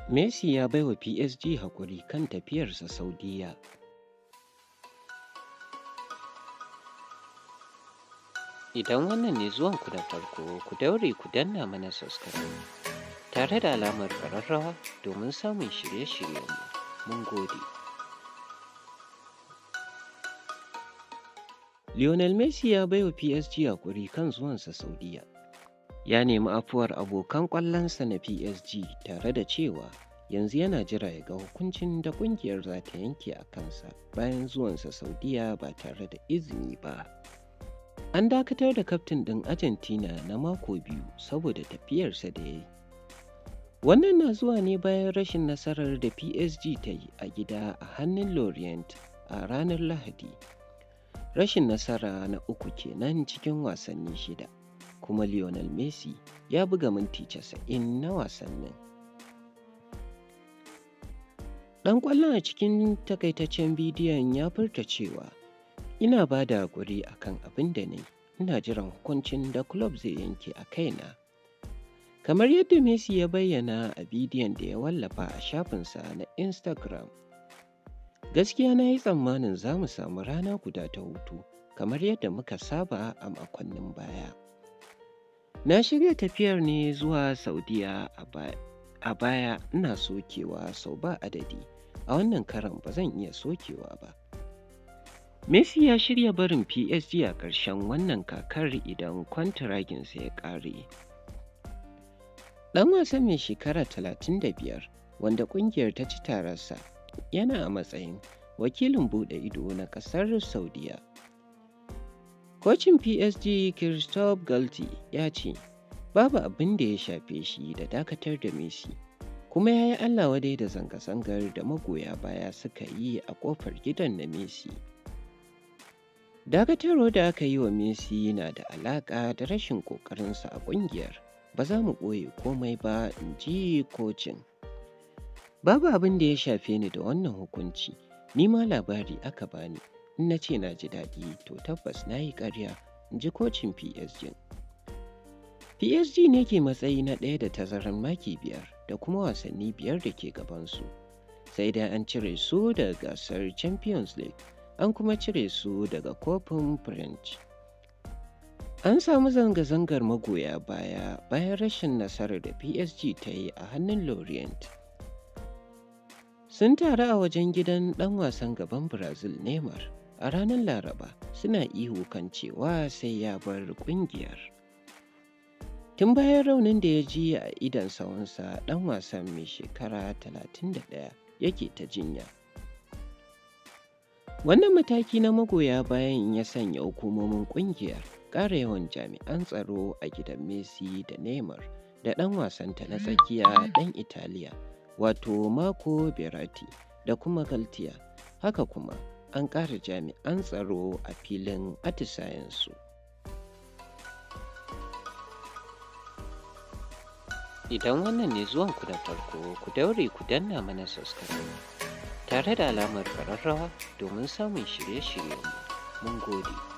Messi ya baiwa PSG haƙuri kan tafiyarsa Saudiyya. Idan wannan ne zuwanku na farko, ku daure ku danna mana subscribe tare da alamar ƙararrawa domin samun shirye-shiryenmu. Mun gode. Lionel Messi ya baiwa PSG haƙuri kan zuwansa Saudiyya. Ya nemi afuwar abokan ƙwallonsa na PSG tare da cewa yanzu yana jira ya ga hukuncin da ƙungiyar za ta yanke a kansa bayan zuwansa Saudiyya ba tare da izini ba. An dakatar da kaftin ɗin Argentina na mako 2 saboda tafiyarsa da ya yi. Wannan na zuwa ne bayan rashin nasarar da PSG ta yi a gida a hannun Lorient a ranar Lahadi. Rashin nasara na uku kenan cikin wasanni 6, kuma Lionel Messi ya buga minti 90 na wasannin. Ɗan ƙwallon a cikin takaitaccen bidiyon ya furta cewa, "Ina ba da haƙuri a kan abin da na yi, ina jiran hukuncin da kulob zai yanke a kaina." Kamar yadda Messi ya bayyana a bidiyon da ya wallafa a shafinsa na Instagram, "Gaskiya na yi tsammanin za mu samu rana guda ta hutu kamar yadda muka saba a makonnin baya. Na shirya tafiyar ne zuwa Saudiyya a baya ina sokewa sau ba adadi, a wannan karon ba zan iya sokewa ba." Messi ya shirya barin PSG a ƙarshen wannan kakar idan kwantaraginsa ya ƙare. Ɗan wasan mai shekara 35, wanda ƙungiyar ta ci tararsa, yana a matsayin wakilin buɗe ido na ƙasar Saudiyya. Kocin PSG Christophe Galtier ya ce, babu abin da ya shafe shi da dakatar da Messi, kuma ya yi allawadai da zanga-zangar da magoya baya suka yi a ƙofar gidan na Messi. Dakatarwar da aka yi wa Messi na da alaƙa da rashin ƙoƙarinsa a ƙungiyar, ba za mu ɓoye komai ba, in ji kocin. Babu abin da ya shafe ni da wannan hukunci, ni ma labari aka bani, in na ce na ji daɗi to tabbas na yi ƙarya, in ji kocin PSG. PSG ne ke matsayi na ɗaya da tazarar maki 5 da kuma wasanni 5 da ke gabansu, sai dai an cire su daga gasar Champions League, an kuma cire su daga kofin French. An samu zanga-zangar magoya baya bayan rashin nasarar da PSG ta yi a hannun Lorient. Sun taru a wajen gidan ɗan wasan gaban Brazil Neymar a ranar Laraba suna ihu kan cewa sai ya bar ƙungiyar. Tun bayan raunin da ya ji a idon sawunsa, ɗan wasan mai shekara 31 yake ta jinya. Wannan mataki na magoya bayan ya sanya hukumomin ƙungiyar ƙara yawan jami'an tsaro a gidan Messi da Neymar da ɗan wasanta na tsakiya ɗan Italiya wato Marco Verratti da kuma Galtier. Haka kuma an ƙara jami'an tsaro a filin atisayensu. Idan wannan ne zuwanku na farko, ku daure ku danna mana subscribe tare da alamar ƙararrawa domin samun shirye-shiryenmu. Mun gode.